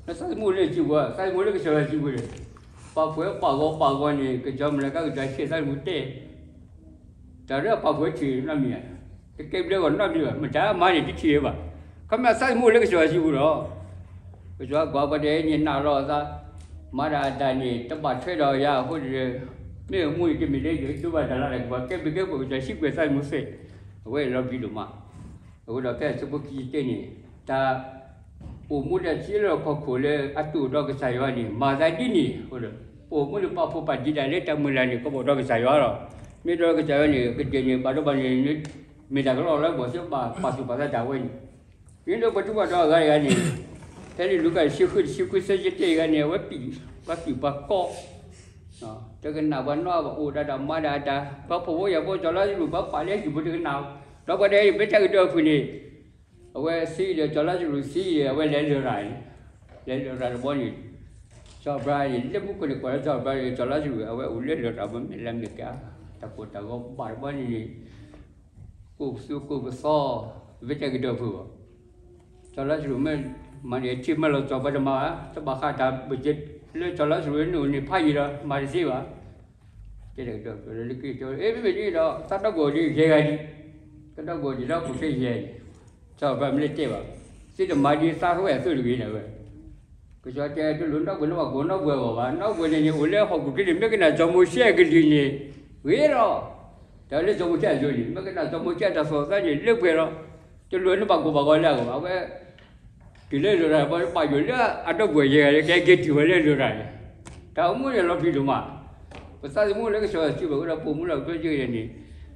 နသးသမူလၢစုပူၤ သးသမူလၢကစၢ်ယွၤစုပူၤန့ၣ် ပာ်ဖှိၣ်ပာ်ဂီၤပာ်ဂီၤန့ၣ် ကစီၤမုၢ်လၢကါကစီၤဆံးသးသမူတဲ တၢ်လၢအပာ်ဖှိၣ်ထံၣ်နီတမံၤ တကဲဘျုးဂီၢ်နီတမံၤဘၣ် မတၤမၤန့ၣ်တထံၣ်ဘၣ်. ခီမ့ၢ်သးသမူလၢကစၢ်ယွၤစုပူၤလီၤ. ကစၢ်ကွၢ်ပှၤဒဲးန့ၣ်နာ်လီၤအသး မၤတၢ်အတၢ်န့ၣ် တဘၣ်ထွဲဒီးယၤအဃိန့ၣ် မ့ၢ်အမူန့ၣ်တမ့ၢ်လၢယဒိးဘၣ်တၢ်လၢ်တၢ်ကပၤ ကဲဘျုးကဲဖှိၣ်ကစၢ်စံးကွံာ်သးသမူသ့ အဝဲလီၤပျံၤဒိၣ်မး. အဃိဒီးဖဲအဆၢဖိခံဆံတၢန့ၣ် တၢ်အိၣ်မူဒီးစုလီၢ်ခီၣ်ခိၣ်လၢအတူၢ်ဒီးကစၢ်ယွၤန့ၣ် မၤသးဒ်န့ၣ်အဃိဒီး ပအိၣ်မူန့ၣ်ပာ်ဖှိၣ်ပာ်ဒံးတၢ်လၢတၢ်မုၢ်လၢ်န့ၣ် ကဘၣ်ဒီးကစၢ်ယွၤလီၤ. မ့ၢ်ဒီးကစၢ်ယွၤန့ၣ် ကဒဲးန့ၣ် ဘၣ်ဒိဘၣ်န့ၣ် မ့ၢ်တၢ်ကလီကလီလၢပှၤသ့ဘၣ်ပာ်သူၣ်ပာ်သးတၢ်ဝဲန့ၣ် မ့ၢ်ဒီးပှၤတူၢ်ပှၤတီၤအဂၤတဂၤန့ၣ် ဖဲလံာ်လူၤကၣ်တဆံဃု တဆံခွံ သၢဆံတၢအဂၤန့ၣ် အဝဲပံာ်ပှၤပံာ်ပှၤကီ တကနၣ်ပှၤနီၢ်ဘၣ်အိၣ်ဒၣ်တၢ်မၤဒၣ်တၢ် ပှၤဖှီၣ်ဖိယာ်ဖိစီၤလါစရူး ပှၤပာ်လၢဟံၣ်ပူၤတကနၣ် ဒီးပှၤဒဲးအံၤ မ့ၢ်တၢ်ကဒၢအဖုၣ်န့ၣ် အဝဲသံဒီးစီၤလါစရူးသံဒီး အဝဲလဲၤလရာ်န့ၣ် လဲၤလရာ်တဘျီန့ၣ် စီၤအၤဘြၤဟၣ်န့ၣ် လၢမူခိၣ်န့ၣ် ကွၢ်လၢစီၤအၤဘြၤဟၣ်န့ၣ် စီၤလါစရူး အဝဲအိၣ်လၢလရာ် မ့ၢ်မဲာ်လၢမဲာ်ကါ တၢ်ကိၢ်တၢ်ဂီၤဘၣ်တဘျီန့ၣ်န့ၣ် ကိၢ်ပသူကိၢ်ပသီ မ့ၢ်တၢ်ကဒၢအဖုၣ်ဘၣ် စီၤလါစရူးမ့ၢ်မၤန့ၣ် ထံၣ်မ့ၢ်လီၤစီၤပှၤတမၤဘၣ် တဘၣ်ဃးတၢ်ဘၣ်စၢၤလၢစီၤလါစရူးန့ၣ် အိၣ်န့ၣ်ဖးယံာ်ဒီး မၤတသ့ဘၣ် တဲတၢ်ကဒၢအဖုၣ်လၢလၢက့ၤတဲဝဲ အ့ မ့မ့ၢ်ဒ်န့ၣ်ဒီး သးဒီဂီၢ်ဒ်ယဲၢ်ဂၤဒံး သးဒီဂီၢ်ဒ်လၢဟီၣ်ခိၣ်ချၢယဲၢ်န့ၣ် စီၤပၤမ့ၢ်လၢတဲဘၣ် သုတမၤဒ်သးထီၣ်ဝဲအသိးတဂ့ၤန့ၣ်ဝဲ ကစၢ်တဲတလိၣ်နီၢ်ဘှဲးလၢပှၤကိးနီၢ်ဘှဲးအဂီၢ်ဘၣ် နီၢ်ဘှဲးန့ၣ်န့ၣ် အိၣ်လၢဟီၣ်ခိၣ်ချၢန့ၣ် မ့ၢ်ကနၣ်စီၤမိၤၡ့အကလုၢ်န့ၣ် ဂ့ၤလီၤ တၢ်လၢစီၤမိၤၡ့အယိာ်န့ၣ် မ့ၢ်ကနၣ်စီၤမိၤၡ့အတၢ်သီၣ်သးန့ၣ် လၢပှဲၤလီၤ တလိၣ်နဘၣ်ကိၢ်ဘၣ်ဂီၤလၢအဂီၢ်ဘၣ် အဝဲ တုၤလၢလရာ်ဘၣ် ဘၣ်ယိၣ်လၢအဒီပုၢ်ဝဲၢ်ယဲၢ်ဂၤလၢ ကဟဲက့ၤတုၤဝဲလၢလရာ်န့ၣ် တၢ်အိၣ်မူန့ၣ်လီၤပျံၤဒိၣ်မး ပသးသမူလၢကစၢ်ယွၤစုပူၤ အဃိဒီးပအိၣ်မူလၢအကျိၤစ့ၢ်ကီးန့ၣ်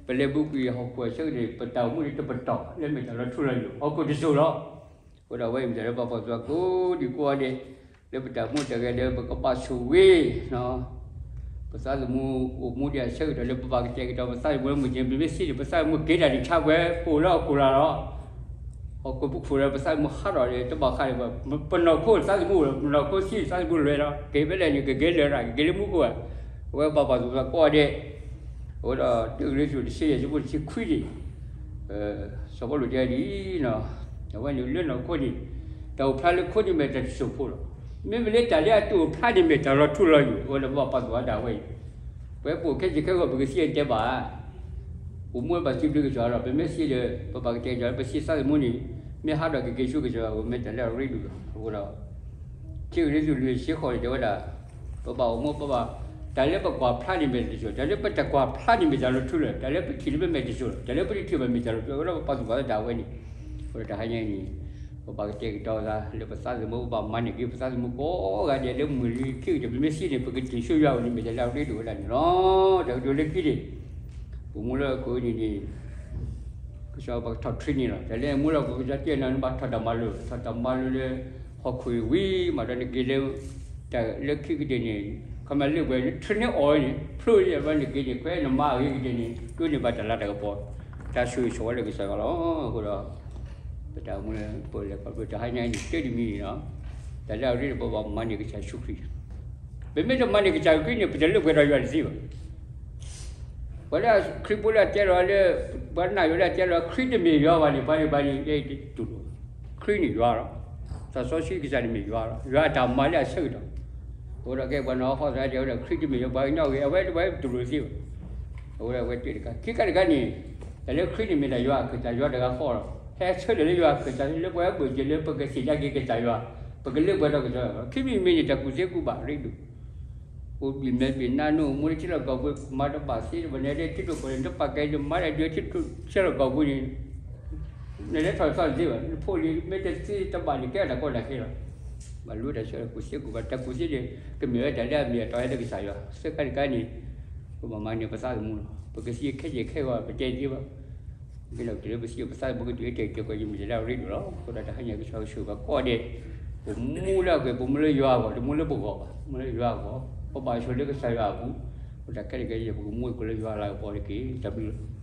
ပလဲၤပူၤကွံာ်ဟီၣ်ခိၣ်အဆၢကတီၢ်န့ၣ် ပတၢ်အိၣ်မူန့ၣ်တပတီၢ် လၢမ့ၢ်တၢ်လီၤထူလီၤယိာ် ဟီၣ်ခိၣ်တစိၤလီၤ အဃိဒီးအဝဲအံၤမ့ၢ်တၢ်လၢပှၤဖီၣ်သူကိးဒံကိးဂၤဒဲး လၢပတၢ်အိၣ်မူတဂၤဒီး ပကဘၣ်ဆိၣ်ဂ့ၤ ပသးသမူအိၣ်မူဒံးအဆၢကတီၢ်လၢပဘၣ်ကတဲာ်ကတီၤ ပသးသမူလၢမုၢ်က့ၤ ပမ့ၢ်သံန့ၣ် ပသးသမူက့ၤတၢ်ဒံးဆါပှဲၤ ပအိၣ်လၢဟီၣ်ခိၣ်လာ်လီၤ ဟီၣ်ခိၣ်ပူၤခိၣ်ဒီး ပသးသမူဟးထီၣ်ဒီး တဘၣ်ဃးဒီး ပနီၢ်ခိသးသမူ ပနီၢ်ခိသံသးသမူလွဲၤလီၤ က့ၤဖဲလဲၣ်န့ၣ် ကက့ၤလရာ် ကက့ၤလၢမူခိၣ်ဧါ အဝဲဘၣ်ပာ်သူၣ်ပာ်သးကိးဂၤဒဲး, အဝဲဒီး တၢကရံၣ်သူး တဆံယဲၢ် ဆၢဖိတဆံခွံန့ၣ်, စီၤပီလူးတဲဒ်အံၤ, အဝဲန့ၣ်လၢနီၢ်ခိန့ၣ်, တၢ်အိၣ်ဖျါလၢခိန့ၣ်မ့ၢ်တၢ်တစိၢ်ဖိလီၤ. မ့မ့ၢ်လၢတၢ်လၢအတအိၣ်ဖျါန့ၣ်မ့ၢ်တၢ်လီၤထူလီၤယိာ်, အဝဲန့ၣ်ဘၣ်ပာ်သူၣ်ပာ်သးဒၣ်ဝဲအံၤ, ပဝဲပအိၣ်ခဲစ့ၢ်ခဲဂီၢ် ပကစံးတဲဘၣ် ပမူဘၣ်စံးဘျုးကစၢ်ယွၤဒီး ပမ့ၢ်စံးဒီး ပဘၣ်ကတဲာ်ကတီၤလၢပစံးသးသမူန့ၣ်, မ့ၢ်ဟးထီၣ်က့ၤက့ၤဆူကစၢ်ယွၤအအိၣ် မ့ၢ်တၢ်လၢအရ့ဒိၣ်လီၤ. အဃိဒီး ခံကရံၣ်သူး လွံၢ် ဆံဃိးန့ၣ် တဲဝဲဒၣ်, ပဘၣ်အိၣ်မူပဘၣ်, တၢ်လၢပကွၢ်ဖျါန့ၣ်မ့ၢ်တၢ်တစိၢ်, တၢ်လၢပတကွၢ်ဖျါန့ၣ်မ့ၢ်တၢ်လီၤထူလီၤ, တၢ်လၢပထံၣ်န့ၣ်မ့ၢ်တၢ်တစိၢ်လီၤ, တၢ်လၢပတထံၣ်ဘၣ်မ့ၢ်တၢ်လီၤထူ, အဃိဒီးပပာ်သူၣ်ပာ်သးဒၣ်ဝဲန့ၣ်, အဃိဒီးတဟါညါအံၤန့ၣ်, ပဘၣ်ကတဲာ်ကတီၤသးလၢပသးသမူ, ပဘၣ်မၤန့ၢ်က့ၤပသးသမူကိးဂၤဒဲးလၢမုၢ်လွံၢ်ခံကတၢၢ် ပမ့ၢ်စံးန့ၣ် ပကတ့ၢ်ဆူယွၤအအိၣ်န့ၣ် မ့ၢ်တၢ်လၢအရ့ဒိၣ်ဝဲဒၣ်န့ၣ်လီၤ. တၢ်ကတိၤလၢခံန့ၣ်, ပအိၣ်မူလၢအခိၣ်အနံၤန့ၣ် ကစၢ်ပကထီၣ် training လီၤ. တၢ်လၢမူလၢအခိၣ်ကစၢ်တဲနၤ နဘၣ်ထီၣ်တၢ်မၤလိာ်, ထီၣ်တၢ်မၤလိာ်လၢဟီၣ်ခိၣ်ဝံၤမးဒီးနက့ၤလၢ တၢ်လၢခံကတၢၢ်န့ၣ်, ခီမ့ၢ်လၢပှဲၤလၢ training အီၤန့ၣ် ဖျိလံအဘျီနက့ၤန့ၣ် ခွဲးနမၤအဂ့ၤကတၢၢ်န့ၣ် ဒိးန့ၢ်ဘၣ်တၢ်လၤတၢ်ကပီၤ, တၢ်ဆိၣ်ဂ့ၤဆိၣ်ဝါလၢကစၢ်ယွၤလီၤ. အဃိဒီး ပတၢ်အိၣ်မူလၢပလဲၤခီဖျိတဟါညါအံၤန့ၣ် တၢ်တမံၤန့ၣ်လီၤ. တၢ်လၢအရ့ဒိၣ် ပဘၣ်မၤန့ၢ်ကစၢ်ယ့ၣ်ၡူးခရံာ်, ပမ့ၢ်တမၤန့ၢ်ကစၢ်ယ့ၣ်ၡူးခရံာ်န့ၣ် ပတလၢပှဲၤဒီးယွၤတသ့ဘၣ်. ပှၤလၢခရံာ်ဖိလၢအတဲလီၤလၢ ပှၤနာ်ယွၤလၢအတဲလီၤ ခရံာ်တမ့ၢ်ယွၤဘၣ်န့ၣ် ပှၤန့ၣ်ပှၤန့ၣ် တူၢ်လိာ်, ခရံာ်န့ၣ်ယွၤလီၤ. သးစီဆှံကစၢ်န့ၣ်မ့ၢ်ယွၤလီၤ. ယွၤအတၢ်မၤလၢအဆၢကတီၢ်, အဃိဒီးကဲပှၤနီၢ်ဟီၣ်သရၣ်တဲဝဲဒၣ် ခရံာ်တမ့ၢ်ယွၤ ပှၤကညီဂ့ၤ အဝဲတပှဲၤတူၢ်လိာ်သ့ဘၣ်. အဃိဒီးအဝဲတဲတခါ ခံခါတခါန့ၣ်, တၢ်လၢခရံာ်န့ၣ်မ့ၢ်ဒၣ်ယွၤအကစၢ် ယွၤတဂၤဃီလီၤ. ဟဲဆၢထၢၣ်လၢယွၤအကစၢ် လၢပှၤဟဲဘၣ်စၢၤလၢပကစံးတၢ်က့ၤကစၢ်ယွၤ, ပကလၢပှဲၤဒီးကစၢ်ယွၤလီၤ. ခံမံၤမံၤန့ၣ် တၢ်ကူၣ်သ့ကူၣ်ဘၣ်ရ့ဒိၣ် အိၣ်ဘံၣ်မဲာ်ဘံၣ်နါ နအိၣ်မူလၢထံလီၢ်ကီၢ်ပူၤ မၤတဘၣ်သ့တဘၣ်န့ၣ် လၢထံဒိၣ်ကီၢ်န့ၣ် နတပာ်ကဲ နမၤတၢ်ဒုးထံလီၢ်ကီၢ်ပူၤန့ၣ် နလဲၤထီၣ်ထီၣ်သ့ဘၣ် နဖိလံၤမ့ၢ်တသ့တဘၣ်န့ၣ် ကဲတၢ်ကီတၢ်ခဲလီၤ. ဘၣ်လိတၢ်ဆၢကူၣ်သ့ကူၣ်ဘၣ် တၢ်ကူၣ်သ့န့ၣ် ကမ့ၢ်ဝဲတၢ်လၢအမ့ၢ်အတီလၢကစၢ်ယွၤ သၢခါတခါန့ၣ် ပဘၣ်မၤန့ၢ်ပသးသမူလီၤ. ပကစံးခဲကဲခဲဂီၤ ပတဲသ့ဘၣ် မ့ၢ်လီၤတုၤလၢပစံးပသးသမူကတုၤလၢတဲာ်တဲာ်ကွဲးကွဲး ယမ့ၢ်တၢ်လၢအရ့ဒိၣ်လီၤ. အဃိဒီးတဟါညါကစၢ်ယွၤကဆိၣ်ဂ့ၤပှၤကိးဂၤဒဲး ပမူလၢအဂ့ၤ ပမူလၢယွၤအဂီၢ် တမူလၢပဂီၢ်ဘၣ် မူလၢယွၤအဂီၢ် ပဘၣ်ဆိၣ်လၢကစၢ်ယွၤအပူၤ အဃိတၢ်ခဲလၢာ်ခဲဆ့ ပကမူအကိၤလၢယွၤလၤကပီၤတက့ၢ်. တၢ်ဘျုးလီၤ.